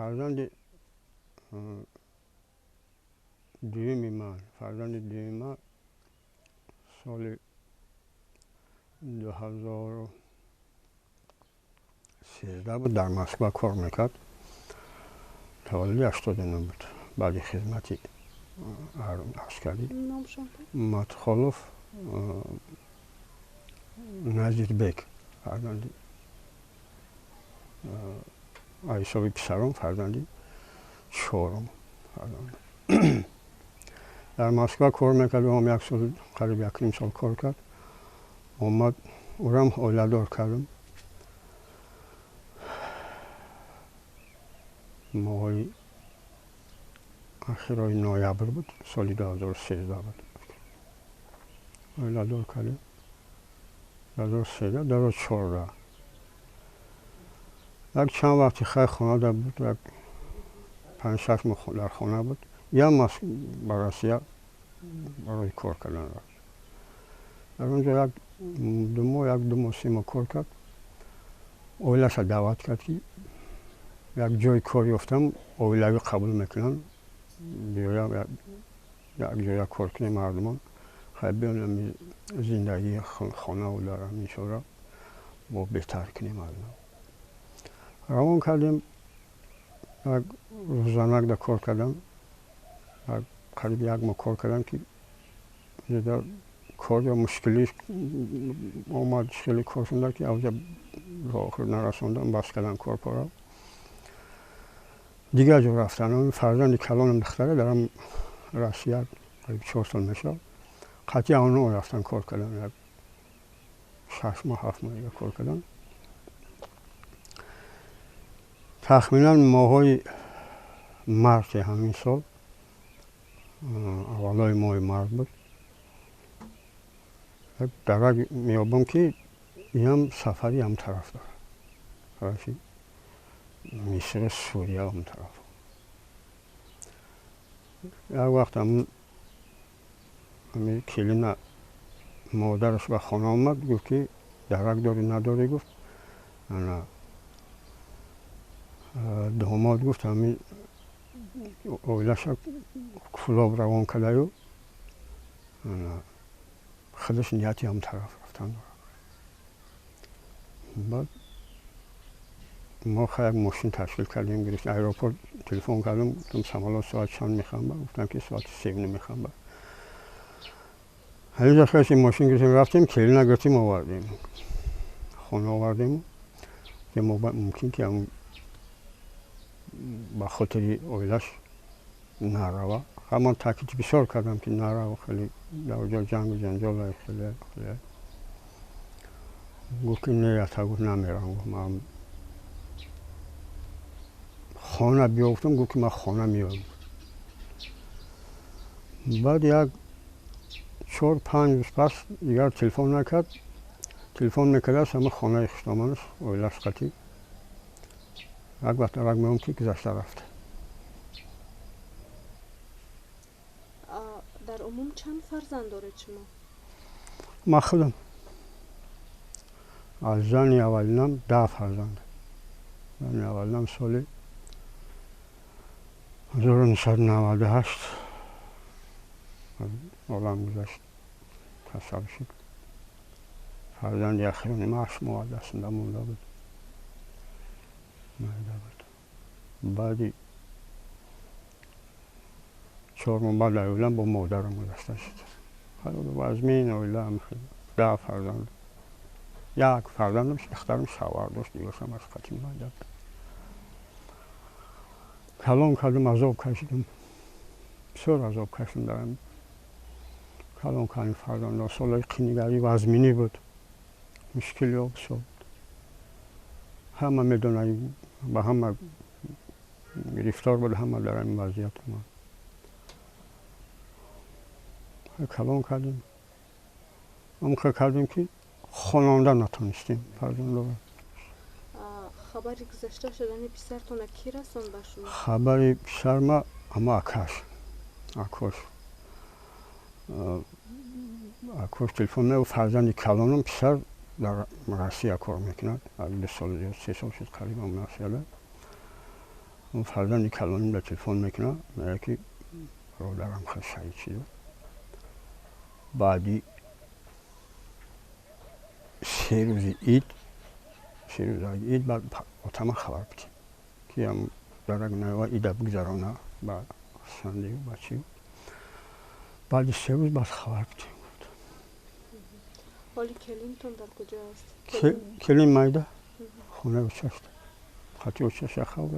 Фарзанди дуюми ман, фарзанди дуюми ман соли 2013 буд, дар Москва кор мекард. Таваллуди 89 буд. Баъди хизмати аскарӣ. Матхолов Назирбек, фарзанди ҳисоби писаром, фарзанди чорум. Дар Москва кор мекард, ҳам як сол, қариб 1.5 сол кор кард. Омад, ӯрам оиладор кардам. Моҳи ахирои ноябр буд, соли 2013 буд. Оиладор кардем. 2013, 2014. Як чанд вақти хай хонада буд, як 5-6 моҳ дар хона буд. Ям ба Россия барои кор кардан рафт. Дар он ҷо 1-2 моҳ, 1-2 моҳ, 3 моҳ кор кард. Оилаша даъват кард, ки як ҷои кор ёфтам, оилавӣ қабул мекунанд, биёям як ҷоя кор кунем мардумон. Хай биёнам, зиндагии хонаву дар ҳамин чора бо беҳтар кунем мардум. Равон кардем, як рӯзанакда кор кардам. Қариб як моҳ кор кардам, ки кор ё мушкилӣ омад, хеле кор шуда, ки авҷа ба охир нарасондам, бас кардам кор пора. Дигар ҷо рафтан. Фарзанди калонам духтара дарам Россия қариб 4 сол мешавад. Қатъи онҳо рафтан кор кардан, як 6 моҳ, 7 моҳ дига кор кардан. Тахминан моҳҳои марти ҳамин сол, аввалои моҳи март буд, як дарак меёбам, ки инам сафари ҳам тараф дорад, тарафи Мисру Сурия он тараф. Як вақт ҳами келина модараш ба хона омад, гуфт, ки дарак дорӣ, надорӣ? Гуфт, ана домод, гуфт, ҳамин оилаша Кӯлоб равон кардаю, худаш нияти ҳам тараф рафтан дорад. Баъд мо хай як мошин ташкил кардем, гирифт, аэропорт телефон кардам, гуфтам, самолёт соат чанд мехамба? Гуфтам, ки соати 3:30 мехамба. Ҳаминҷа хеси мошин гирифтем, рафтем, келина гирифтем, овардем, хона овардем. Мо мумкин ки ба хотири оилаш нарава. Ман таъкид бисёр кардам, ки нарава, хеле дар ҷо ҷангу ҷанҷол хеле хеле. Гуфт, ки не, ата, гуфт, намерам. Гуфт, ман хона биё. Гуфтам, гуфт, ки ман хона меоям. Баъд як 4-5 рӯз пас дигар телефон накард. Телефон мекардааст, ҳама хонаи хушдоманаш, оилаш қатӣ. Як вақт дарак меом, ки гузашта рафта. Дар умум чанд фарзанд доред шумо? Ман худам аз зани аввалинам 10 фарзанд. Зани аввалинам соли 1998 олам гузашт, касал шуд. Фарзанди ахирони ман 8 моҳ дастунда монда буд, майда буд. Баъди 4 моҳ баъд оилам бо модарам гузашта шуд. Вазмин оилаам, 10 фарзанд. Як фарзандам, духтарам, шавҳар дошт, дигаршам аз қатӣ майда буд. Калон кардам, азоб кашидам, бисёр азоб кашидам дар калон кардани фарзандон. Солҳои қинигарӣ вазминӣ буд, мушкилиҳо бисёр буд. Ҳама медонад, ба ҳама гирифтор буд, ҳама дар ҳамин вазъият омад. Калон кардем, омхел кардем, ки хононда натонистем фарзандоро. Хабари гузашта шудани писартона кӣ расонд ба шумо? Хабари писарма ама акаш, акош, акош телефон меу. Фарзанди калонам, писар, дар Россия кор мекунад, 2 сол ё 3 сол шуд қариб Россияда. Фарзанди калоним дар телефон мекунад, мегӯяд, ки бародарам хел шаҳид шуда. Баъди 3 рӯзи ид, 3 рӯзи ид баъд отама хабар будем, ки дарак наёва ида бигзарона ба хурсандию ба чӣ. Баъди 3 рӯз баъд хабар будем. Ҳоли келинтон дар куҷо аст? Келин майда, хонаи очашта, хати очаша хаб.